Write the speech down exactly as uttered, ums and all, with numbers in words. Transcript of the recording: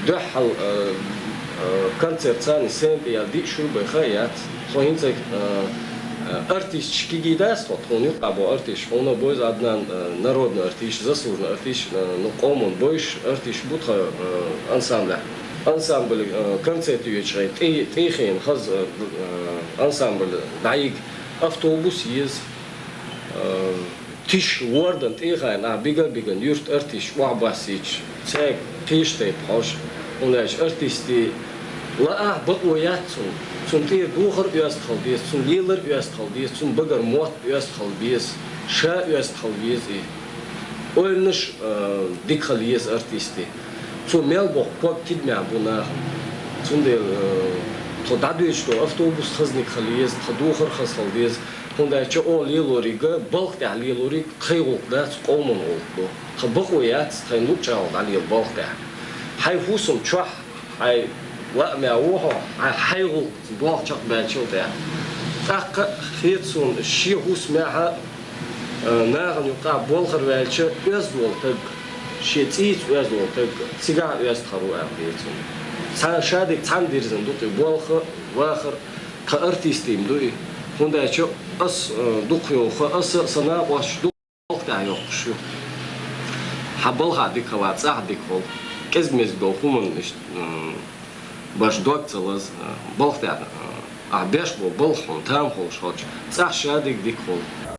Дуьххьал, э, э, концерт царна сцена тӀе яла диъ шура бен ха яц. Тхо хӀинца, э, э, артисташ кегий дац тхо, тхона юкъахь бу артисташ. Хьуна бу иза Ӏаднан, э, народный артист, заслуженный артист, э, ну, къоман бовзаш артисташ бу тхан, э, ансамблехь. Ансамбль, э, концерт йоьдучу хенахь тӀе-, тӀехьенна хаза, э, ансамбль дӀайига автобус еза. Э, Тиша вордан тӀехьа нах бига-биган юьртан артисташ охьабассийча, цаьрга кхечу тайпа хьожа. ХӀунда аьлча артисте лаахь бакъо яц цунна. Цунна тӀера духар а оьзда хила деза, цунна лелар а оьзда хила деза, цунна багара мотт а оьзда хила беза, ша а оьзда хила веза и. Ойланаш, э, дика хила еза артисте. Цо мел боккху ког тидамехь бу нахана. Цундела, э, тхо дӀадоьдуш долу автобус хазаниг хила еза, тхан духар хаза хила деза. ХӀунда аьлча оха лелориг, балха тӀехь лелориг тхайн гӀуллакх дац, къоман гӀуллакх ду. Тхан бакъо яц тхайна луъучу агӀор дӀалела балха тӀехь. Хьайн хӀусам чохь, хьайн лаамехь ву хьо, хьайн, хьайн гӀуллакх болх чекхбаьллачул тӀаьхьа. ТӀаккха хета суна шен хӀусамехь а, э, нахана юкъахь болхара ваьлча, оьзда волу таг, шен цӀийца оьзда волу таг, цигахь а оьзда хир ву аьлла хета суна. Цхьана шадерг цхьаьна дирзина ду-кх и болх а, вахар а, тхан артистийн ду и. ХӀунда аьлча ас, э, дукха йоху, аса а, сан накъосташ а дукха балха тӀехь йоккхуш ю. Хьан балхахь дика хила, цӀахь дика хуьлу. КӀезиг-мезиг долу хӀуманна иштта, м, баш дог ца лаза, балха тӀехь, а, ахь беш болу балха хьуна там хуьлуш хилча, цӀахь шадерг дика хуьлу.